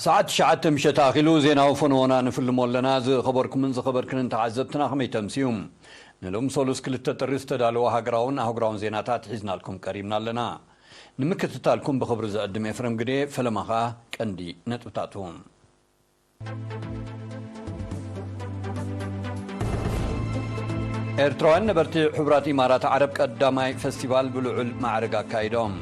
ሰዓት ትሽዓተ ምሸት ኣኺሉ ዜናዊ ፈነወና ንፍልሞ ኣለና። ዝኸበርኩምን ዝኸበርክንን ተዓዘብትና ከመይ ተምስዩ? ንሎም ሰሉስ ክልተ ጥሪ ዝተዳለወ ሃገራውን ኣህጉራውን ዜናታት ሒዝናልኩም ቀሪብና ኣለና። ንምክትታልኩም ብኽብሪ ዝዕድም ኤፍረም ግዴ፣ ፈለማ ኸኣ ቀንዲ ነጥብታቱ። ኤርትራውያን ነበርቲ ሕቡራት ኢማራት ዓረብ ቀዳማይ ፈስቲቫል ብልዑል ማዕርግ ኣካይዶም።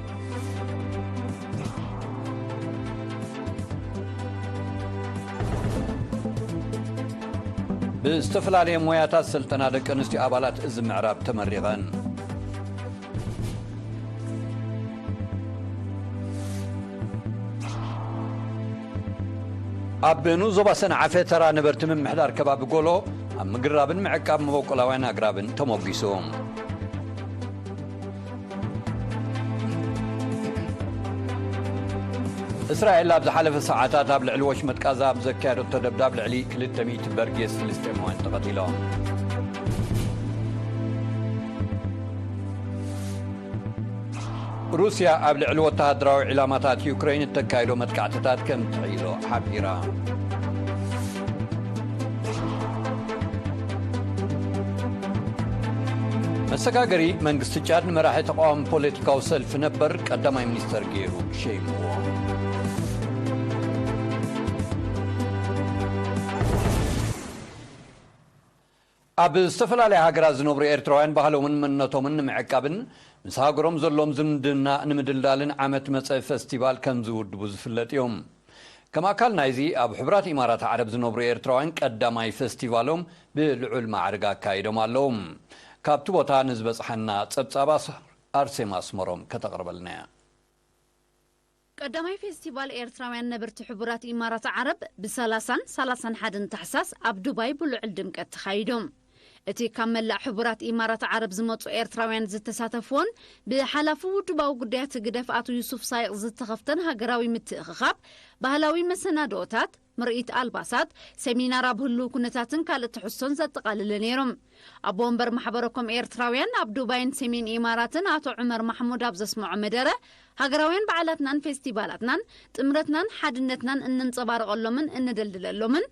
ብዝተፈላለየ ሞያታት ስልጠና ደቂ ኣንስትዮ ኣባላት እዚ ምዕራብ ተመሪቐን። ኣብ ንኡስ ዞባ ሰንዓፈ ተራ ነበርቲ ምምሕዳር ከባቢ ጎሎ ኣብ ምግራብን ምዕቃብ መበቆላውያን ኣግራብን ተሞጊሱ። እስራኤል ኣብ ዝሓለፈ ሰዓታት ኣብ ልዕሊ ወሽመጥ ቃዛ ኣብ ዘካየደቶ ደብዳብ ልዕሊ ክልተ ሚእቲ በርጌስ ፍልስጤማውያን ተቐቲሎም። ሩስያ ኣብ ልዕሊ ወተሃደራዊ ዒላማታት ዩክረይን እተካይዶ መጥቃዕትታት ከም ትሕይሎ ሓቢራ። መሰጋገሪ መንግስቲ ጫድ ንመራሒ ተቃዋሚ ፖለቲካዊ ሰልፊ ነበር ቀዳማይ ሚኒስተር ገይሩ ሸይምዎ። ኣብ ዝተፈላለያ ሃገራት ዝነብሩ ኤርትራውያን ባህሎምን መንነቶምን ንምዕቃብን ምስ ሃገሮም ዘሎም ዝምድና ንምድልዳልን ዓመት መጸ ፈስቲቫል ከም ዝውድቡ ዝፍለጥ እዮም። ከም ኣካል ናይዚ ኣብ ሕቡራት ኢማራት ዓረብ ዝነብሩ ኤርትራውያን ቀዳማይ ፈስቲቫሎም ብልዑል ማዕርግ ኣካይዶም ኣለዉ። ካብቲ ቦታ ንዝበጽሓና ጸብጻብ ኣስ-፣ ኣርሴማ ኣስመሮም ከተቕርበልና እያ። ቀዳማይ ፌስቲቫል ኤርትራውያን ነበርቲ ሕቡራት ኢማራት ዓረብ ብ30ን 31ን ታሕሳስ ኣብ ዱባይ ብልዑል ድምቀት ተኻይዶም። እቲ ካብ መላእ ሕቡራት ኢማራት ዓረብ ዝመጹ ኤርትራውያን ዝተሳተፍዎን ብሓላፊ ውድባዊ ጉዳያት ህግደፍ ኣቶ ዩሱፍ ሳይቕ ዝተኸፍተን ሃገራዊ ምትእኽኻብ፣ ባህላዊ መሰናድኦታት፣ ምርኢት ኣልባሳት፣ ሰሚናር ኣብ ህሉው ኩነታትን ካልእ ትሕዝቶን ዘጠቓለለ ነይሮም። ኣቦ ወንበር ማሕበረኮም ኤርትራውያን ኣብ ዱባይን ሰሜን ኢማራትን ኣቶ ዑመር ማሕሙድ ኣብ ዘስምዖ መደረ፣ ሃገራውያን በዓላትናን ፌስቲቫላትናን ጥምረትናን ሓድነትናን እነንጸባርቐሎምን እንደልድለሎምን፣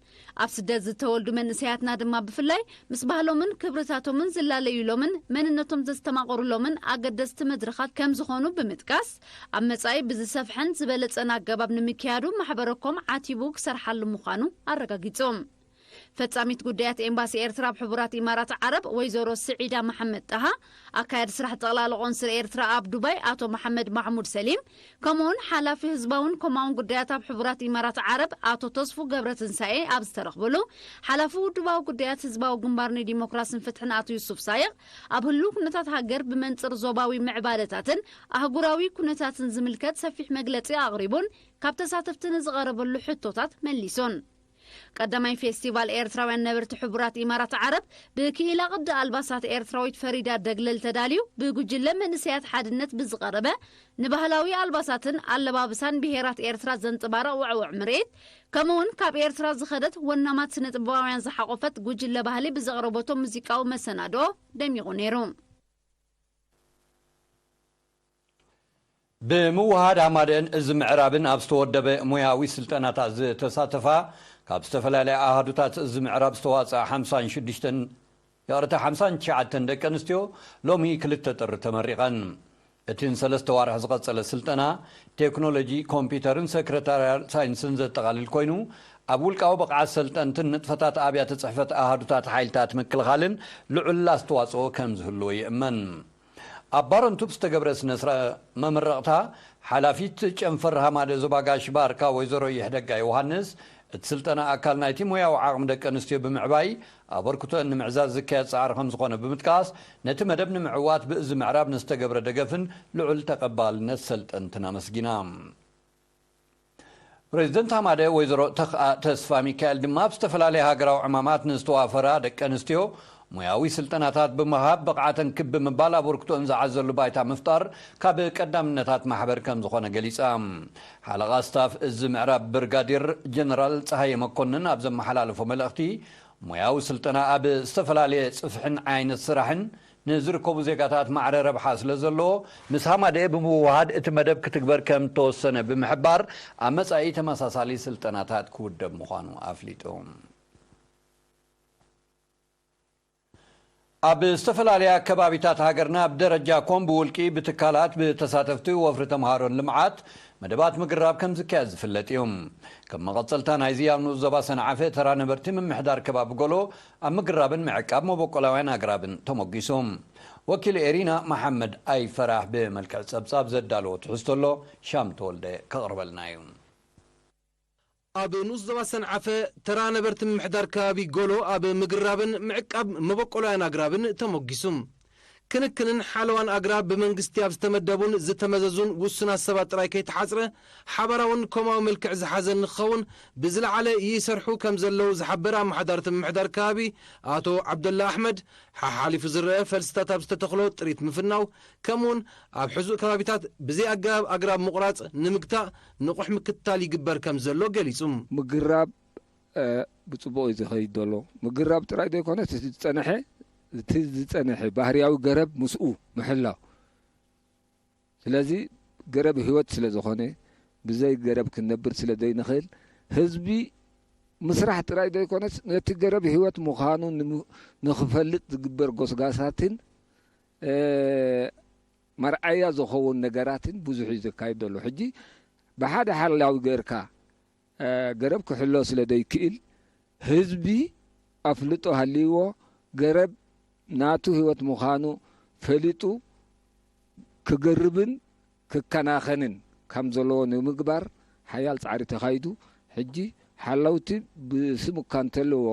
ኣብ ስደት ዝተወልዱ መንእሰያትና ድማ ብፍላይ ምስ ባህሎምን ክብርታቶምን ዝላለዩሎምን መንነቶም ዘስተማቕሩሎምን ኣገደስቲ መድረኻት ከም ዝኾኑ ብምጥቃስ፣ ኣብ መጻኢ ብዝሰፍሐን ዝበለጸን ኣገባብ ንምክያዱ ማሕበረኮም ዓቲቡ ክሰርሓሉ ምዃኑ ኣረጋጊጾም። ፈጻሚት ጉዳያት ኤምባሲ ኤርትራ ኣብ ሕቡራት ኢማራት ዓረብ ወይዘሮ ስዒዳ መሓመድ ጣሃ፣ ኣካያዲ ስራሕ ጠቕላላ ቆንስል ኤርትራ ኣብ ዱባይ ኣቶ መሓመድ ማሕሙድ ሰሊም፣ ከምኡውን ሓላፊ ህዝባውን ኮማውን ጉዳያት ኣብ ሕቡራት ኢማራት ዓረብ ኣቶ ተስፉ ገብረ ትንሳኤ ኣብ ዝተረኽብሉ፣ ሓላፊ ውድባዊ ጉዳያት ህዝባዊ ግንባር ንዲሞክራስን ፍትሕን ኣቶ ዩሱፍ ሳይቕ፣ ኣብ ህሉው ኩነታት ሃገር ብመንጽር ዞባዊ ምዕባለታትን ኣህጉራዊ ኩነታትን ዝምልከት ሰፊሕ መግለጺ ኣቕሪቡን ካብ ተሳተፍቲ ንዝቐረበሉ ሕቶታት መሊሱን። ቀዳማይ ፌስቲቫል ኤርትራውያን ነበርቲ ሕቡራት ኢማራት ዓረብ ብክኢላ ቅዲ ኣልባሳት ኤርትራዊት ፈሪዳ ደግለል ተዳልዩ፣ ብጉጅለ መንእሰያት ሓድነት ብዝቐረበ ንባህላዊ ኣልባሳትን ኣለባብሳን ብሄራት ኤርትራ ዘንጸባርቕ ውዕውዕ ምርኢት፣ ከምኡውን ካብ ኤርትራ ዝኸደት ወናማት ስነ ጥበባውያን ዝሓቖፈት ጉጅለ ባህሊ ብዘቕረበቶ ሙዚቃዊ መሰናድኦ ደሚቑ ነይሩ። ብምውሃድ ሃማደን እዚ ምዕራብን ኣብ ዝተወደበ ሞያዊ ስልጠናታት ዝተሳተፋ ካብ ዝተፈላለያ ኣሃዱታት እዚ ምዕራብ ዝተዋፅኣ ሓምሳን ሽዱሽተን፣ ይቕርታ፣ ሓምሳን ትሽዓተን ደቂ ኣንስትዮ ሎሚ ክልተ ጥሪ ተመሪቐን። እቲ ንሰለስተ ዋርሕ ዝቐጸለ ስልጠና ቴክኖሎጂ፣ ኮምፒውተርን ሰክረታርያል ሳይንስን ዘጠቓልል ኮይኑ፣ ኣብ ውልቃዊ ብቕዓት ሰልጠንትን ንጥፈታት ኣብያተ ጽሕፈት ኣሃዱታት ሓይልታት ምክልኻልን ልዑል ኣስተዋጽኦ ከም ዝህልዎ ይእመን። ኣብ ባረንቱ ብዝተገብረ ስነ ስርዓት መመረቕታ፣ ሓላፊት ጨንፈር ሃማደ ዞባ ጋሽ ባርካ ወይዘሮ ይሕደጋ ዮሃንስ፣ እቲ ስልጠና ኣካል ናይቲ ሞያዊ ዓቕሚ ደቂ ኣንስትዮ ብምዕባይ ኣበርክቶአን ንምዕዛዝ ዝካየድ ጻዕሪ ከም ዝኾነ ብምጥቃስ፣ ነቲ መደብ ንምዕዋት ብእዚ ምዕራብ ንዝተገብረ ደገፍን ልዑል ተቐባልነት ሰልጠንትን ኣመስጊና። ፕሬዚደንት ሃማደ ወይዘሮ ተኽኣ ተስፋ ሚካኤል ድማ ኣብ ዝተፈላለየ ሃገራዊ ዕማማት ንዝተዋፈራ ደቂ ኣንስትዮ ሞያዊ ስልጠናታት ብምሃብ ብቕዓተን ክብ ብምባል ኣበርክቶአን ዝዓዘሉ ባይታ ምፍጣር ካብ ቀዳምነታት ማሕበር ከም ዝኾነ ገሊጻ። ሓለቓ ስታፍ እዚ ምዕራብ ብርጋዴር ጀነራል ጸሃየ መኮንን ኣብ ዘመሓላለፎ መልእኽቲ፣ ሞያዊ ስልጠና ኣብ ዝተፈላለየ ጽፍሕን ዓይነት ስራሕን ንዝርከቡ ዜጋታት ማዕረ ረብሓ ስለ ዘለዎ፣ ምስ ሃማደኤ ብምውሃድ እቲ መደብ ክትግበር ከም ተወሰነ ብምሕባር፣ ኣብ መጻኢ ተመሳሳሊ ስልጠናታት ክውደብ ምዃኑ ኣፍሊጡ። ኣብ ዝተፈላለያ ከባቢታት ሃገርና ብደረጃ ኮም ብውልቂ፣ ብትካላት፣ ብተሳተፍቲ ወፍሪ ተምሃሮን ልምዓት መደባት ምግራብ ከም ዝካየድ ዝፍለጥ እዩ። ከም መቐጸልታ ናይዚ፣ ኣብ ንኡስ ዞባ ሰንዓፈ ተራ ነበርቲ ምምሕዳር ከባቢ ጎሎ ኣብ ምግራብን ምዕቃብ መበቆላውያን ኣግራብን ተሞጊሱ። ወኪል ኤሪና መሓመድ ኣይፈራሕ ብመልክዕ ጸብጻብ ዘዳለዎ ትሕዝቶ ኣሎ፣ ሻም ተወልደ ከቕርበልና እዩ። ኣብ ንኡስ ዞባ ሰንዓፈ ተራ ነበርቲ ምምሕዳር ከባቢ ጎሎ ኣብ ምግራብን ምዕቃብ መበቆላውያን ኣግራብን ተሞጊሱ። ክንክንን ሓለዋን ኣግራብ ብመንግስቲ ኣብ ዝተመደቡን ዝተመዘዙን ውሱናት ሰባት ጥራይ ከይተሓጽረ፣ ሓባራውን ኮማዊ መልክዕ ዝሓዘ ንክኸውን ብዝለዓለ ይሰርሑ ከም ዘለዉ ዝሓበረ ኣመሓዳርቲ ምምሕዳር ከባቢ ኣቶ ዓብደላ ኣሕመድ፣ ሓሓሊፉ ዝረአ ፈልስታት ኣብ ዝተተኽሎ ጥሪት ምፍናው፣ ከምኡውን ኣብ ሕዙእ ከባቢታት ብዘይ ኣገባብ ኣግራብ ምቑራጽ ንምግታእ ንቑሕ ምክትታል ይግበር ከም ዘሎ ገሊጹ። ምግራብ፣ እ፣ ብጽቡቕ እዩ ዝኸይድ ዘሎ። ምግራብ ጥራይ ዘይኮነስ፣ እቲ ዝጸንሐ፣ እቲ ዝጸንሐ ባህርያዊ ገረብ ምስኡ ምሕላው። ስለዚ ገረብ ህይወት ስለ ዝኾነ፣ ብዘይ ገረብ ክንነብር ስለ ዘይንኽእል፣ ህዝቢ ምስራሕ ጥራይ ዘይኮነስ፣ ነቲ ገረብ ህይወት ምዃኑ ንሙ-፣ ንኽፈልጥ ዝግበር ጎስጋሳትን፣ እ፣ መርኣያ ዝኸውን ነገራትን ብዙሕ እዩ ዘካይድ ዘሎ። ሕጂ ብሓደ ሓላዊ ገይርካ፣ እ፣ ገረብ ክሕሎ ስለ ዘይክእል፣ ህዝቢ ኣፍልጦ ሃልይዎ፣ ገረብ ናቱ ህይወት ምዃኑ ፈሊጡ ክገርብን ክከናኸንን ከም ዘለዎ ንምግባር ሓያል ጻዕሪ ተኻይዱ። ሕጂ ሓለውቲ ብስም እኳ እንተለዎ፣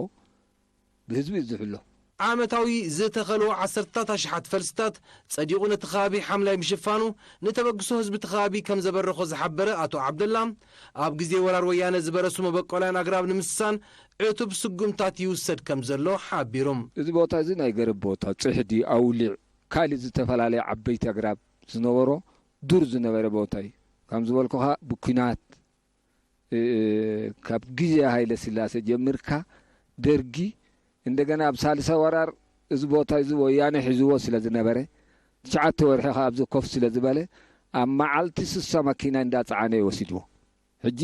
ብህዝቢ እዩ ዝሕሎ። ዓመታዊ ዝተኸልዎ ዓሰርታት ኣሽሓት ፈልስታት ጸዲቑ ነቲ ከባቢ ሓምላይ ምሽፋኑ፣ ንተበግሶ ህዝቢ እቲ ከባቢ ከም ዘበረኾ ዝሓበረ ኣቶ ዓብደላ፣ ኣብ ግዜ ወራር ወያነ ዝበረሱ መበቆላያን ኣግራብ ንምስሳን ዕቱብ ስጉምታት ይውሰድ ከም ዘሎ ሓቢሩ። እዚ ቦታ እዚ ናይ ገረብ ቦታ፣ ጽሕዲ፣ ኣውሊዕ፣ ካልእ ዝተፈላለየ ዓበይቲ ኣግራብ ዝነበሮ ዱር ዝነበረ ቦታ እዩ። ከም ዝበልኩኻ፣ ብኲናት፣ እ፣ ካብ ግዜ ሃይለ ስላሴ ጀሚርካ፣ ደርጊ፣ እንደገና ኣብ ሳልሳይ ወራር እዚ ቦታ እዚ ወያነ ሒዝዎ ስለ ዝነበረ፣ ትሽዓተ ወርሒ ከኣ ኣብዚ ኮፍ ስለ ዝበለ፣ ኣብ መዓልቲ ስሳ መኪና እንዳጸዓነ እዩ ወሲድዎ። ሕጂ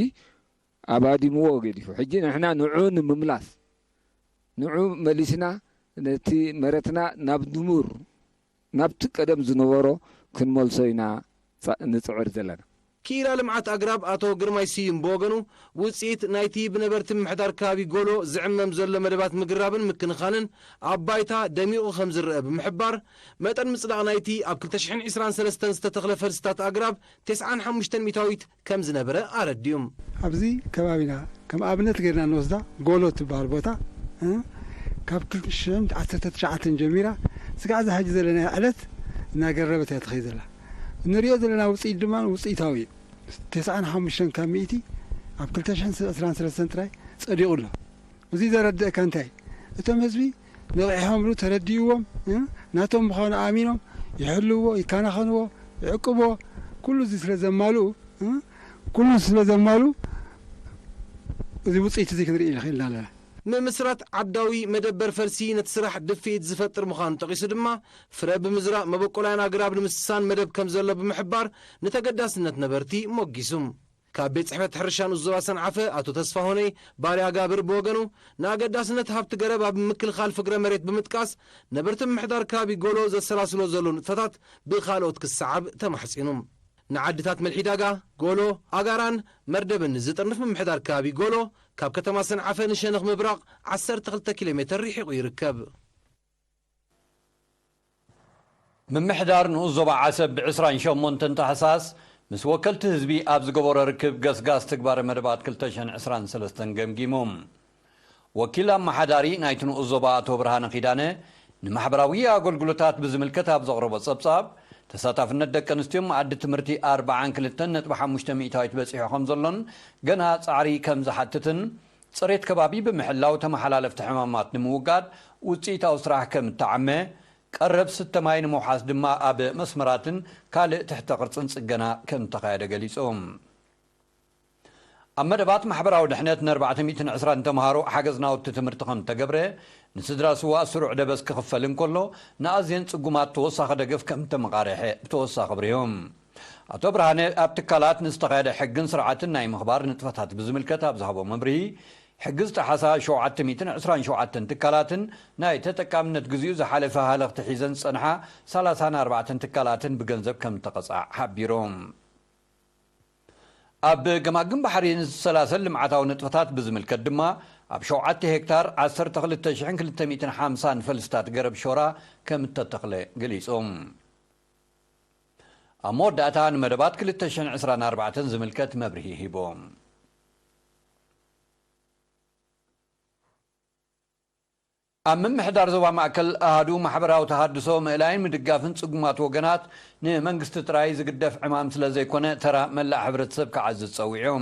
ኣባዲምዎ ገዲፉ። ሕጂ ንሕና ንዑ ንምምላስ፣ ንዑ መሊስና ነቲ መረትና ናብ ንቡር፣ ናብቲ ቀደም ዝነበሮ ክንመልሶ ኢና ጻ-፣ ንጽዕር ዘለና። ክኢላ ልምዓት ኣግራብ ኣቶ ግርማይ ስዩም ብወገኑ፣ ውጽኢት ናይቲ ብነበርቲ ምምሕዳር ከባቢ ጎሎ ዝዕመም ዘሎ መደባት ምግራብን ምክንኻንን ኣብ ባይታ ደሚቑ ከም ዝረአ ብምሕባር፣ መጠን ምጽዳቕ ናይቲ ኣብ ክልተ ሽሕን ዕስራን ሰለስተን ዝተተኽለ ፈልስታት ኣግራብ ተስዓን ሓሙሽተን ሚእታዊት ከም ዝነበረ ኣረዲኡ። ኣብዚ ከባቢና ከም ኣብነት ጌርና ንወስዳ ጎሎ ትበሃል ቦታ፣ እ፣ ካብ ክልተ ሽሕን ዓሰርተ ትሽዓተን ጀሚራ ስጋዕ እዛ ሕጂ ዘለና ዕለት እናገረበት እያ ትኸይድ ዘላ። እንሪኦ ዘለና ውፅኢት ድማ ውፅኢታዊ እዩ። ተስዓን ሓሙሽተን ካብ ሚእቲ ኣብ ክልተ ሽሕን ዕስራን ሰለስተን ጥራይ ጸዲቑ ኣሎ። እዚ ዘረድአካ እንታይ? እቶም ህዝቢ ነቒሖምሉ ተረዲእዎም፣ እ፣ ናቶም ምዃኑ ኣሚኖም ይሕልዎ፣ ይከናኸንዎ፣ ይዕቅብዎ። ኩሉ እዚ ስለ ዘማልኡ፣ እ፣ ኩሉ ስለ ዘማሉ እዚ ውፅኢት እዚ ክንርኢ ንኽእል ኣለና። ምምስራት ዓዳዊ መደበር ፈልሲ ነቲ ስራሕ ድፍኢት ዝፈጥር ምዃኑ ጠቒሱ ድማ፣ ፍረ ብምዝራእ መበቆላያን ኣግራብ ንምስሳን መደብ ከም ዘሎ ብምሕባር፣ ንተገዳስነት ነበርቲ ሞጊሱ። ካብ ቤት ጽሕፈት ሕርሻ ንኡስ ዞባ ሰንዓፈ ኣቶ ተስፋሆነይ ባርያ ጋብር ብወገኑ፣ ንኣገዳስነት ሃብቲ ገረብ ኣብ ምክልኻል ፍግረ መሬት ብምጥቃስ፣ ነበርቲ ምምሕዳር ከባቢ ጎሎ ዘሰላስሎ ዘሎ ንጥፈታት ብኻልኦት ክሰዓብ ተማሕጺኑ። ንዓድታት መልሒ ዳጋ፣ ጎሎ፣ ኣጋራን መርደብን ዝጥርንፍ ምምሕዳር ከባቢ ጎሎ፣ ካብ ከተማ ሰንዓፈ ንሸነኽ ምብራቕ ዓሰርተ ክልተ ኪሎ ሜተር ርሒቑ ይርከብ። ምምሕዳር ንኡስ ዞባ ዓሰብ ብዕስራን ሸሞንተን ታሕሳስ ምስ ወከልቲ ህዝቢ ኣብ ዝገበሮ ርክብ ገስጋስ ትግባረ መደባት ክልተ ሽሕን ዕስራን ሰለስተን ገምጊሙ። ወኪል ኣመሓዳሪ ናይቲ ንኡስ ዞባ ኣቶ ብርሃነ ኪዳነ፣ ንማሕበራዊ ኣገልግሎታት ብዝምልከት ኣብ ዘቕረቦ ጸብጻብ፣ ተሳታፍነት ደቂ ኣንስትዮ መኣዲ ትምህርቲ ኣርብዓን ክልተን ነጥቢ ሓሙሽተ ሚእታዊት በጺሑ ከም ዘሎን ገና ጻዕሪ ከም ዝሓትትን፣ ጽሬት ከባቢ ብምሕላው ተመሓላለፍቲ ሕማማት ንምውጋድ ውጽኢታዊ ስራሕ ከም እተዓመ፣ ቀረብ ስተ ማይ ንምውሓስ ድማ ኣብ መስመራትን ካልእ ትሕተ ቅርጽን ጽገና ከም እተኻየደ ገሊጹ። ኣብ መደባት ማሕበራዊ ድሕነት ን ኣርባዕተ ሚእትን ዕስራን ተምሃሮ ሓገዝ ናውቲ ትምህርቲ ከም እተገብረ፣ ንስድራ ስዋእ ስሩዕ ደበስ ክኽፈል እንከሎ፣ ንኣዝየን ጽጉማት ተወሳኺ ደገፍ ከም እተመቓርሐ ብተወሳኺ ኣብሪሆም። ኣቶ ብርሃነ ኣብ ትካላት ንዝተኻየደ ሕግን ስርዓትን ናይ ምኽባር ንጥፈታት ብዝምልከት ኣብ ዝሃቦ መብርሂ፣ ሕጊ ዝጠሓሳ ሸውዓተ ሚእትን ዕስራን ሸውዓተን ትካላትን ናይ ተጠቃምነት ግዜኡ ዝሓለፈ ሃለኽቲ ሒዘን ዝጸንሓ ሰላሳን ኣርባዕተን ትካላትን ብገንዘብ ከም እተቐጽዓ ሓቢሮም። ኣብ ገማግም ባሕሪ ንዝሰላሰል ልምዓታዊ ንጥፈታት ብዝምልከት ድማ፣ ኣብ ሸውዓተ ሄክታር ዓሰርተ ክልተ ሽሕን ክልተ ሚእትን ሓምሳን ፈልስታት ገረብ ሾራ ከም እተተኽለ ገሊጾም። ኣብ መወዳእታ ንመደባት ክልተ ሽሕን ዕስራን ኣርባዕተን ዝምልከት መብርሂ ሂቦም። ኣብ ምምሕዳር ዞባ ማእከል ኣሃዱ ማሕበራዊ ተሃድሶ ምእላይን ምድጋፍን ጽጉማት ወገናት ንመንግስቲ ጥራይ ዝግደፍ ዕማም ስለ ዘይኮነ፣ ተራ መላእ ሕብረተሰብ ክዓዝዝ ጸዊዑ።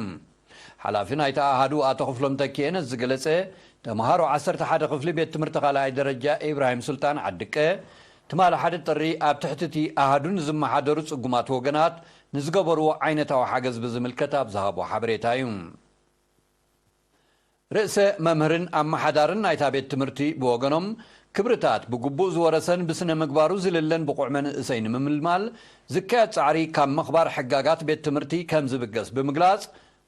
ሓላፊ ናይቲ ኣሃዱ ኣቶ ክፍሎም ተኪኤ ነዚ ዝገለጸ፣ ተምሃሮ ዓሰርተ ሓደ ክፍሊ ቤት ትምህርቲ ካልኣይ ደረጃ ኢብራሂም ሱልጣን ዓድቀ፣ ትማሊ ሓደ ጥሪ ኣብ ትሕቲ እቲ ኣሃዱ ንዝመሓደሩ ጽጉማት ወገናት ንዝገበርዎ ዓይነታዊ ሓገዝ ብዝምልከት ኣብ ዝሃቦ ሓበሬታ እዩ። ርእሰ መምህርን ኣመሓዳርን ናይታ ቤት ትምህርቲ ብወገኖም፣ ክብርታት ብግቡእ ዝወረሰን ብስነ ምግባሩ ዝልለን ብቑዕ መንእሰይ ንምምልማል ዝካየድ ጻዕሪ ካብ ምኽባር ሕጋጋት ቤት ትምህርቲ ከም ዝብገስ ብምግላጽ፣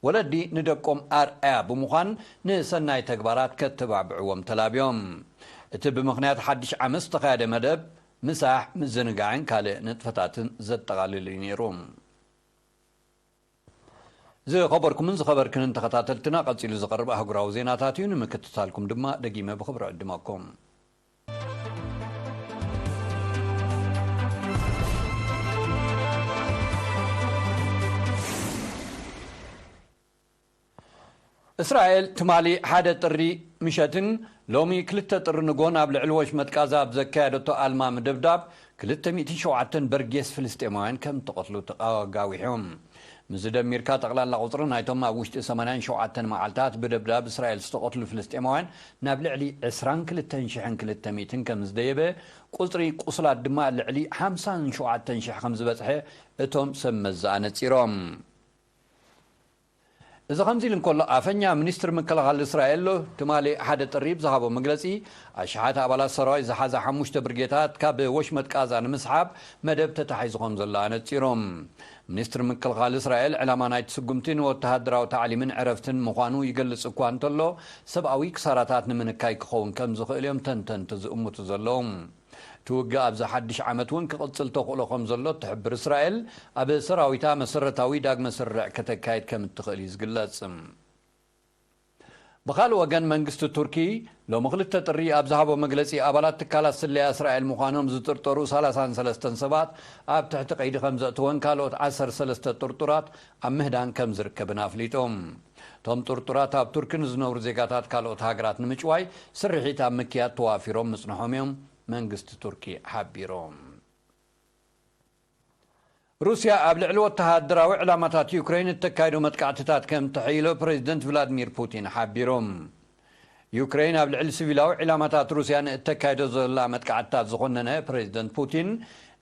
ወለዲ ንደቆም ኣርኣያ ብምዃን ንሰናይ ተግባራት ከተባብዕዎም ተላብዮም። እቲ ብምኽንያት ሓድሽ ዓመት ዝተኻየደ መደብ ምሳሕ፣ ምዝንጋዕን ካልእ ንጥፈታትን ዘጠቓልል እዩ ነይሩ። ዝኸበርኩምን ዝኸበርክንን ተኸታተልትና፣ ቀጺሉ ዝቐርብ ኣህጉራዊ ዜናታት እዩ። ንምክትታልኩም ድማ ደጊመ ብኽብሪ ዕድመኩም። እስራኤል ትማሊ ሓደ ጥሪ ምሸትን ሎሚ ክልተ ጥሪ ንጎን ኣብ ልዕሊ ወሽመጥ ቃዛ ኣብ ዘካየደቶ ኣልማሚ ደብዳብ፣ ክልተ ሚእትን ሸውዓተን በርጌስ ፍልስጤማውያን ከም እተቐትሉ ተቓጋዊሖም። ምስ ዝደሚርካ፣ ጠቕላላ ቁጽሪ ናይቶም ኣብ ውሽጢ ሰማንያን ሸውዓተን መዓልታት ብደብዳብ እስራኤል ዝተቐትሉ ፍልስጤማውያን ናብ ልዕሊ ዕስራን ክልተን ሽሕን ክልተ ሚእትን ከም ዝደየበ፣ ቁጽሪ ቁስላት ድማ ልዕሊ ሓምሳን ሸውዓተን ሽሕ ከም ዝበጽሐ እቶም ሰብ መዚ ኣነጺሮም። እዚ ከምዚ ኢሉ እንከሎ፣ ኣፈኛ ሚኒስትሪ ምክልኻል እስራኤል ትማሊ ሓደ ጥሪ ብዝሃቦ መግለጺ፣ ኣሽሓት ኣባላት ሰራዊት ዝሓዛ ሓሙሽተ ብርጌታት ካብ ወሽመጥ ቃዛ ንምስሓብ መደብ ተታሒዙ ከም ዘሎ ኣነጺሮም። ሚኒስትሪ ምክልኻል እስራኤል፣ ዕላማ ናይቲ ስጉምቲ ንወተሃደራዊ ታዕሊምን ዕረፍትን ምዃኑ ይገልጽ እኳ እንተሎ፣ ሰብኣዊ ክሳራታት ንምንካይ ክኸውን ከም ዝኽእል እዮም ተንተንቲ ዝእምቱ ዘለዉ። እቲ ውግእ ኣብዚ ሓድሽ ዓመት እውን ክቕጽል ተኽእሎ ከም ዘሎ እትሕብር እስራኤል፣ ኣብ ሰራዊታ መሰረታዊ ዳግመ ስርርዕ ከተካይድ ከም እትኽእል እዩ ዝግለጽ። ብኻልእ ወገን፣ መንግስቲ ቱርኪ ሎሚ ክልተ ጥሪ ኣብ ዝሃቦ መግለጺ፣ ኣባላት ትካላት ስለያ እስራኤል ምዃኖም ዝጥርጠሩ ሰላሳን ሰለስተን ሰባት ኣብ ትሕቲ ቀይዲ ከም ዘእተወን ካልኦት ዓሰርተ ሰለስተ ጥርጡራት ኣብ ምህዳን ከም ዝርከብን ኣፍሊጡ። እቶም ጥርጡራት ኣብ ቱርኪ ንዝነብሩ ዜጋታት ካልኦት ሃገራት ንምጭዋይ ስርሒት ኣብ ምክያድ ተዋፊሮም ምጽንሖም እዮም መንግስቲ ቱርኪ ሓቢሩ። ሩስያ ኣብ ልዕሊ ወተሃደራዊ ዕላማታት ዩክሬን እተካይዶ መጥቃዕትታት ከም ተሐይሎ ፕሬዚደንት ቭላድሚር ፑቲን ሓቢሩ። ዩክሬን ኣብ ልዕሊ ሲቪላዊ ዕላማታት ሩስያ ንእተካይዶ ዘላ መጥቃዕትታት ዝኾነነ ፕሬዚደንት ፑቲን፣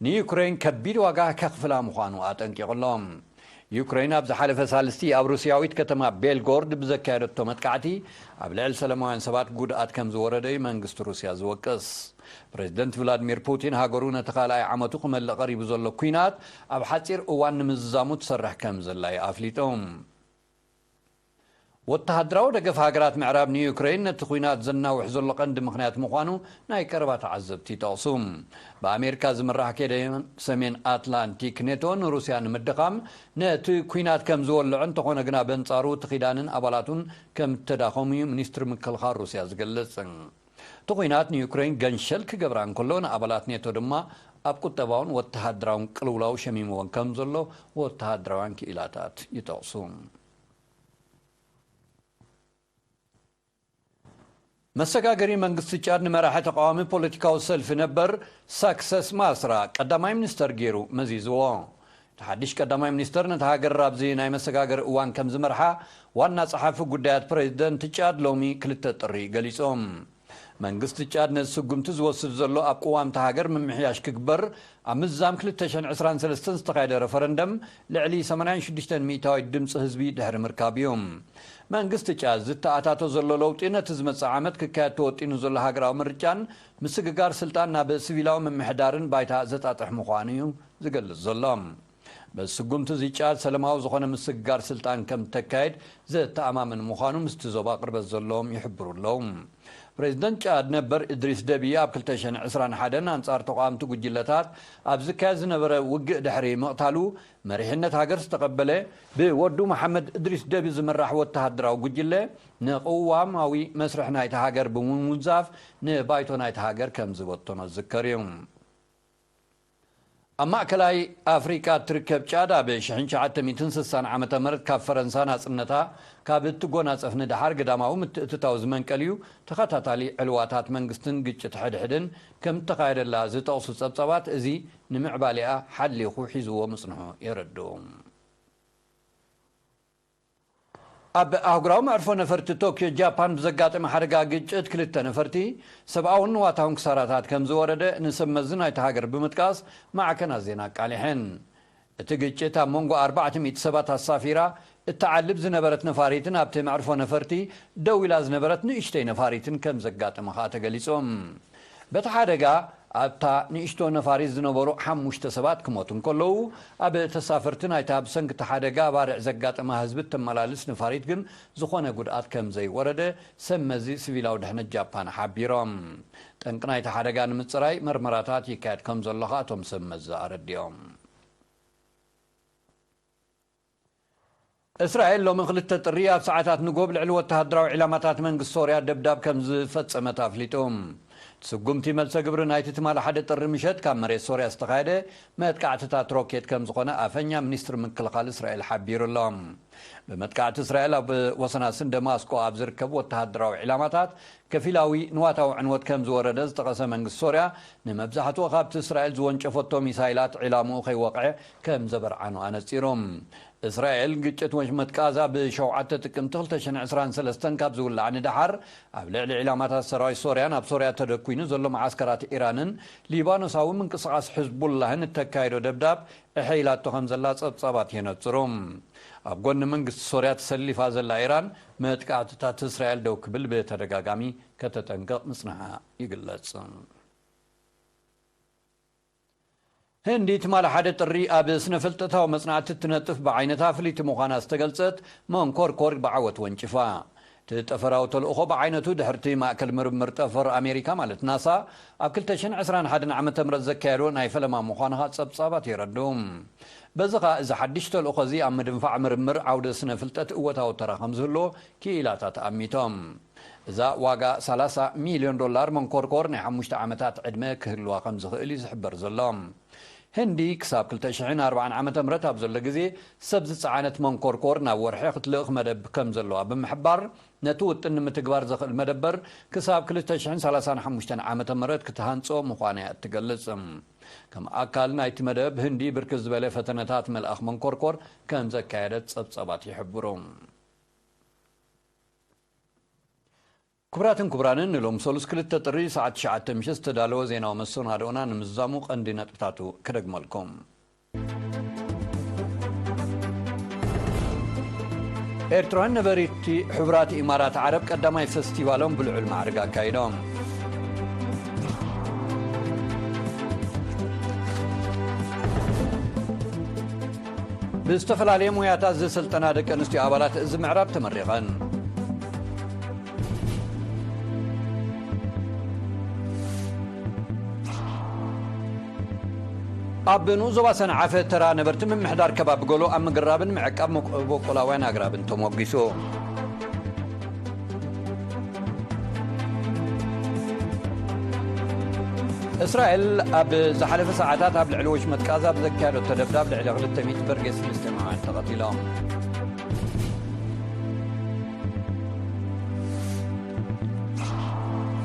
ንዩክሬን ከቢድ ዋጋ ከኽፍላ ምዃኑ ኣጠንቂቑ ኣሎ። ዩክሬን ኣብ ዝሓለፈ ሳልስቲ ኣብ ሩስያዊት ከተማ ቤልጎርድ ብዘካየደቶ መጥቃዕቲ፣ ኣብ ልዕሊ ሰላማውያን ሰባት ጉድኣት ከም ዝወረደ እዩ መንግስቲ ሩስያ ዝወቅስ። ፕሬዚደንት ቭላድሚር ፑቲን፣ ሃገሩ ነቲ ካልኣይ ዓመቱ ክመልእ ቀሪቡ ዘሎ ኲናት ኣብ ሓጺር እዋን ንምዝዛሙ ትሰርሕ ከም ዘላ እዩ ኣፍሊጡ። ወተሃደራዊ ደገፍ ሃገራት ምዕራብ ንዩክሬን ነቲ ኲናት ዘናውሕ ዘሎ ቀንዲ ምኽንያት ምዃኑ ናይ ቀረባ ተዓዘብቲ ይጠቕሱ። ብኣሜሪካ ዝምራሕ ኬደዮን ሰሜን ኣትላንቲክ ኔቶ ንሩስያ ንምድኻም ነቲ ኲናት ከም ዝወልዖ፣ እንተኾነ ግና በንጻሩ እቲ ኪዳንን ኣባላቱን ከም እተዳኸሙ እዩ ሚኒስትሪ ምክልኻል ሩስያ ዝገልጽ። እቲ ኲናት ንዩክሬን ገንሸል ክገብራ እንከሎ፣ ንኣባላት ኔቶ ድማ ኣብ ቁጠባውን ወተሃደራውን ቅልውላው ሸሚምወን ከም ዘሎ ወተሃደራውያን ክኢላታት ይጠቕሱ። መሰጋገሪ መንግስቲ ጫድ ንመራሒ ተቃዋሚ ፖለቲካዊ ሰልፊ ነበር ሳክሰስ ማስራ ቀዳማይ ሚኒስተር ገይሩ መዚዝዎ። እቲ ሓድሽ ቀዳማይ ሚኒስተር ነቲ ሃገር ኣብዚ ናይ መሰጋገሪ እዋን ከም ዝመርሓ ዋና ጸሓፊ ጉዳያት ፕሬዚደንት ጫድ ሎሚ ክልተ ጥሪ ገሊጾም። መንግስቲ ጫድ ነዚ ስጉምቲ ዝወስድ ዘሎ ኣብ ቅዋምቲ ሃገር ምምሕያሽ ክግበር ኣብ ምዛም ክልተ ሽሕን ዕስራን ሰለስተን ዝተኻየደ ረፈረንደም ልዕሊ ሰማንያን ሽዱሽተን ሚእታዊት ድምፂ ህዝቢ ድሕሪ ምርካብ እዩ። መንግስቲ ጫድ ዝተኣታቶ ዘሎ ለውጢ ነቲ ዝመፅእ ዓመት ክካየድ ተወጢኑ ዘሎ ሃገራዊ ምርጫን ምስግጋር ስልጣን ናብ ሲቪላዊ ምምሕዳርን ባይታ ዘጣጥሕ ምዃኑ እዩ ዝገልጽ ዘሎ። በዚ ስጉምቲ እዚ ጫድ ሰለማዊ ዝኾነ ምስግጋር ስልጣን ከም ተካየድ ዘተኣማምን ምዃኑ ምስቲ ዞባ ቅርበት ዘለዎም ይሕብሩ ኣለዉ። ፕሬዚደንት ጫድ ነበር እድሪስ ደቢ ኣብ ክልተ ሽሕን ዕስራን ሓደን ኣንጻር ተቓወምቲ ጉጅለታት ኣብ ዝካየድ ዝነበረ ውግእ ድሕሪ ምቕታሉ መሪሕነት ሃገር ዝተቐበለ ብወዱ መሓመድ እድሪስ ደቢ ዝምራሕ ወተሃደራዊ ጉጅለ ንቅዋማዊ መስርሕ ናይቲ ሃገር ብምውንዛፍ ንባይቶ ናይቲ ሃገር ከም ዝበተኖ ዝዝከር እዩ። ኣብ ማእከላይ ኣፍሪቃ እትርከብ ጫድ ኣብ ሽሕን ትሽዓተ ሚእትን ስሳን ዓመተ ምህረት ካብ ፈረንሳ ናጽነታ ካብ እትጎናጸፍ ንደሓር ግዳማዊ ምትእትታው ዝመንቀል እዩ። ተኸታታሊ ዕልዋታት መንግስትን ግጭት ሕድሕድን ከም እተኻየደላ ዝጠቕሱ ጸብጻባት፣ እዚ ንምዕባሌኣ ሓሊኹ ሒዝዎ ምጽንሑ የረድኡ። ኣብ ኣህጉራዊ መዕርፎ ነፈርቲ ቶክዮ ጃፓን ብዘጋጠመ ሓደጋ ግጭት ክልተ ነፈርቲ ሰብኣውን ንዋታውን ክሳራታት ከም ዝወረደ ንሰብ መዚ ናይቲ ሃገር ብምጥቃስ ማዕከናት ዜና ኣቃሊሐን። እቲ ግጭት ኣብ መንጎ ኣርባዕተ ሚእቲ ሰባት ኣሳፊራ እትዓልብ ዝነበረት ነፋሪትን ኣብቲ መዕርፎ ነፈርቲ ደው ኢላ ዝነበረት ንእሽተይ ነፋሪትን ከም ዘጋጠመ ከኣ ተገሊጹ። በቲ ሓደጋ ኣብታ ንእሽቶ ነፋሪት ዝነበሩ ሓሙሽተ ሰባት ክሞቱ እንከለዉ፣ ኣብ ተሳፈርቲ ናይታ ብሰንኪ እቲ ሓደጋ ባርዕ ዘጋጠማ ህዝቢ እተመላልስ ነፋሪት ግን ዝኾነ ጉድኣት ከም ዘይወረደ ሰብ መዚ ሲቪላዊ ድሕነት ጃፓን ሓቢሮም። ጠንቂ ናይቲ ሓደጋ ንምጽራይ መርመራታት ይካየድ ከም ዘሎ ከኣ እቶም ሰብ መዚ ኣረዲኦም። እስራኤል ሎሚ ክልተ ጥሪ ኣብ ሰዓታት ንጎ ኣብ ልዕሊ ወተሃደራዊ ዒላማታት መንግስቲ ሶርያ ደብዳብ ከም ዝፈጸመት ኣፍሊጡ። እቲ ስጉምቲ መልሰ ግብሪ ናይቲ ትማሊ ሓደ ጥሪ ምሸት ካብ መሬት ሶርያ ዝተኻየደ መጥቃዕትታት ሮኬት ከም ዝኾነ ኣፈኛ ሚኒስትሪ ምክልኻል እስራኤል ሓቢሩ ኣሎ። ብመጥቃዕቲ እስራኤል ኣብ ወሰናስን ደማስቆ ኣብ ዝርከብ ወተሃደራዊ ዒላማታት ከፊላዊ ንዋታዊ ዕንወት ከም ዝወረደ ዝጠቐሰ መንግስቲ ሶርያ፣ ንመብዛሕትኡ ካብቲ እስራኤል ዝወንጨፈቶ ሚሳይላት ዒላምኡ ከይወቕዐ ከም ዘበርዓኑ ኣነጺሩ። እስራኤል ግጭት ወሽመጥ ቃዛ ብሸውዓተ ጥቅምቲ ክልተ ሽሕን ዕስራን ሰለስተን ካብ ዝውላዕ ንደሓር ኣብ ልዕሊ ዒላማታት ሰራዊት ሶርያን ኣብ ሶርያ ተደኲኑ ዘሎ መዓስከራት ኢራንን ሊባኖሳዊ ምንቅስቓስ ሕዝቡላህን እተካየዶ ደብዳብ እሐ ኢላቶ ከም ዘላ ጸብጻባት የነጽሩ። ኣብ ጎኒ መንግስቲ ሶርያ ተሰሊፋ ዘላ ኢራን መጥቃዕትታት እስራኤል ደው ክብል ብተደጋጋሚ ከተጠንቅቕ ምጽንሓ ይግለጽ። ህንዲ ትማሊ ሓደ ጥሪ ኣብ ስነ ፍልጠታዊ መጽናዕቲ እትነጥፍ ብዓይነታ ፍልይቲ ምዃና ዝተገልጸት መንኮርኮር ብዓወት ወንጭፋ። እቲ ጠፈራዊ ተልእኾ ብዓይነቱ ድሕርቲ ማእከል ምርምር ጠፈር ኣሜሪካ ማለት ናሳ ኣብ ክልተ ሽሕን ዕስራን ሓደን ዓመተ ምህረት ዘካየዶ ናይ ፈለማ ምዃኑ ኸኣ ጸብጻባት የረድኡ። በዚ ኸኣ እዚ ሓድሽ ተልእኾ እዚ ኣብ ምድንፋዕ ምርምር ዓውደ ስነ ፍልጠት እወታዊ ተራ ከም ዝህልዎ ክኢላታት ኣሚቶም። እዛ ዋጋ ሰላሳ ሚልዮን ዶላር መንኮርኮር ናይ ሓሙሽተ ዓመታት ዕድመ ክህልዋ ከም ዝኽእል እዩ ዝሕበር ዘሎ። ህንዲ ክሳብ ክልተ ሽሕን ኣርባዓን ዓመተ ምህረት ኣብ ዘሎ ግዜ ሰብ ዝጸዓነት መንኮርኮር ናብ ወርሒ ክትልእኽ መደብ ከም ዘለዋ ብምሕባር፣ ነቲ ውጥን ንምትግባር ዘኽእል መደበር ክሳብ ክልተ ሽሕን ሰላሳን ሓሙሽተን ዓመተ ምህረት ክትሃንጾ ምዃና እያ እትገልጽ። ከም ኣካል ናይቲ መደብ፣ ህንዲ ብርክት ዝበለ ፈተነታት መልኣኽ መንኮርኮር ከም ዘካየደት ጸብጻባት ይሕብሩ። ክቡራትን ክቡራንን፣ ንሎም ሰሉስ ክልተ ጥሪ ሰዓት ትሽዓተ ምሸት ዝተዳለወ ዜናዊ መሰናድኦና ንምዝዛሙ ቀንዲ ነጥብታቱ ክደግመልኩም። ኤርትራውያን ነበርቲ ሕቡራት ኢማራት ዓረብ ቀዳማይ ፈስቲቫሎም ብልዑል ማዕርግ ኣካይዶም። ብዝተፈላለየ ሞያታት ዝስልጠና ደቂ ኣንስትዮ ኣባላት እዚ ምዕራብ ተመሪቐን። ኣብ ንኡስ ዞባ ሰንዓፈ ተራ ነበርቲ ምምሕዳር ከባቢ ጎሎ ኣብ ምግራብን ምዕቃብ መቆ-፣ በቆላውያን ኣግራብን ተሞጊሱ። እስራኤል ኣብ ዝሓለፈ ሰዓታት ኣብ ልዕሊ ወሽመጥ ቃዛ ብዘካየደቶ ደብዳብ ልዕሊ ክልተ ሚእቲ በርጌስ ፍልስጤማውያን ተቐቲሎም።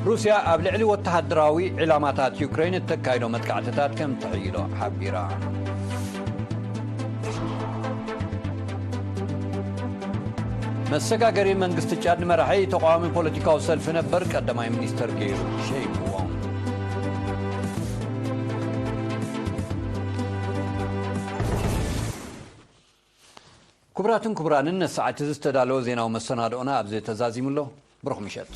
ሩስያ ኣብ ልዕሊ ወተሃደራዊ ዒላማታት ዩክሬን እተካይዶ መጥቃዕትታት ከም ትሕይሎ ሓቢራ። መሰጋገሪ መንግስቲ ጫድ ንመራሒ ተቃዋሚ ፖለቲካዊ ሰልፊ ነበር ቀዳማይ ሚኒስተር ገይሩ ሸይምዎ። ክቡራትን ክቡራንን፣ ነሰዓት እዚ ዝተዳለወ ዜናዊ መሰናድኦና ኣብዚ ተዛዚሙ ኣሎ። ብሩኽ ምሸት።